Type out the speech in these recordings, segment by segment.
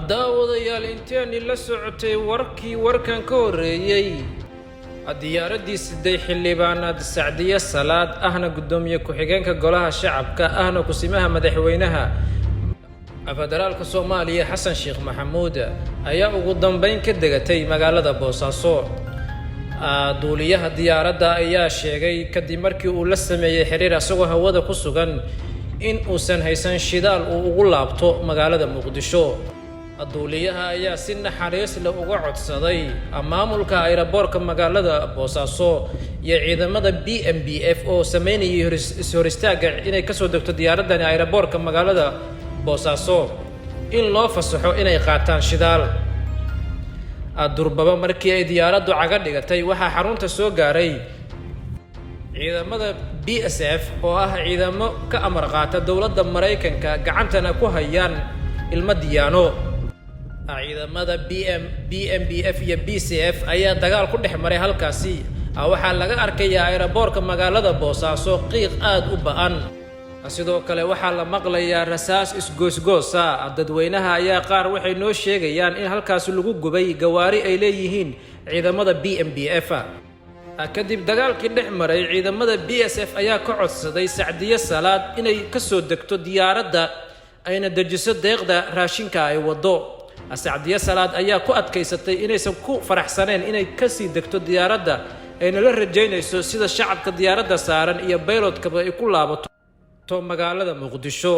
Daawadayaal, inteeni la socotay warkii warkan ka horreeyey, diyaaraddii siday xildhibaanaad Sacdiye Salaad, ahna guddoomiye ku-xigeenka Golaha Shacabka, ahna kusimaha madaxweynaha federaalka Soomaaliya Xasan Sheekh Maxamuud, ayaa ugu dambeyn ka degatay magaalada Boosaaso. Duuliyaha diyaaradda ayaa sheegay, kadib markii uu la sameeyey xiriir asagoo hawada ku sugan, in uusan haysan shidaal uu ugu laabto magaalada Muqdisho. Duuliyaha ayaa si naxariis leh uga codsaday maamulka ayraboorka magaalada Boosaaso iyo ciidamada BMBF oo sameynayay is-hor istaagga inay kasoo degto diyaaradani ayraboorka magaalada Boosaaso in loo fasaxo inay qaataan shidaal. Durbaba markii ay diyaaraddu caga dhigatay, waxaa xarunta soo gaaray ciidamada BSF oo ah ciidamo ka amar qaata dowladda Maraykanka, gacantana ku hayaan ilmo diyaano. Ciidamada BMBF iyo BCF ayaa dagaal ku dhex maray halkaasi. Waxaa laga arkayaa ayraboorka magaalada Boosaaso qiiq aada u ba'an. Sidoo kale waxaa la maqlayaa rasaas isgoosgoosa. Dadweynaha ayaa qaar waxay noo sheegayaan in halkaasi lagu gubay gawaari ay leeyihiin ciidamada BMBF. Kadib dagaalkii dhex maray, ciidamada BSF ayaa ka codsaday Sacdiye Salaad inay kasoo degto diyaaradda, ayna dejiso deeqda raashinka ay waddo. Sacdiye Salaad ayaa ku adkaysatay inaysan ku faraxsaneen inay kasii degto diyaaradda, ayna la rajaynayso sida shacabka diyaaradda saaran iyo baylotkaba ay ku laabato magaalada Muqdisho.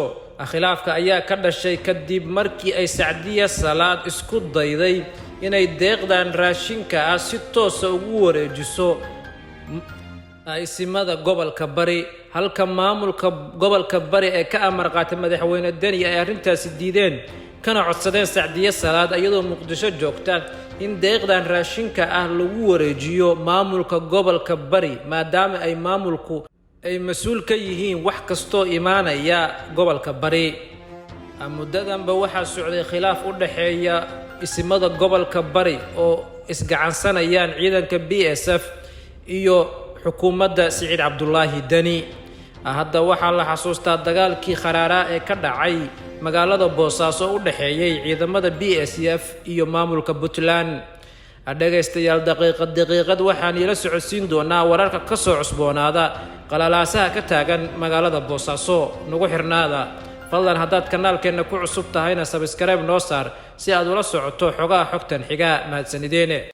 Khilaafka ayaa ka dhashay kadib markii ay Sacdiya Salaad isku dayday inay deeqdan raashinka ah si toosa ugu wareejiso isimada gobolka Bari, halka maamulka gobolka Bari ee ka amar qaatay madaxweyne Deni ay arrintaasi diideen, kana codsadeen Sacdiye Salaad iyadoo Muqdisho joogta in deeqdan raashinka ah lagu wareejiyo maamulka gobolka Bari, maadaama ay maamulku ay mas-uul ka yihiin wax kastoo imaanaya gobolka Bari. Muddadanba waxaa socday khilaaf u dhexeeya isimada gobolka Bari oo isgacansanayaan ciidanka BSF iyo xukuumadda Siciid Cabdulaahi Deni. Hadda waxaa la xasuustaa dagaalkii kharaaraa ee ka dhacay magaalada Boosaaso u dhexeeyay ciidamada BSF iyo maamulka Puntland. Dhegaystayaal, daqiiqad daqiiqad waxaan iila socodsiin doonaa wararka ka soo cusboonaada qalalaasaha ka taagan magaalada Boosaaso. Nagu xirnaada fadlan. Haddaad kanaalkeenna ku cusub tahayna, subscribe noo saar si aad ula socoto xogaha xogtan xiga. Mahadsanideen.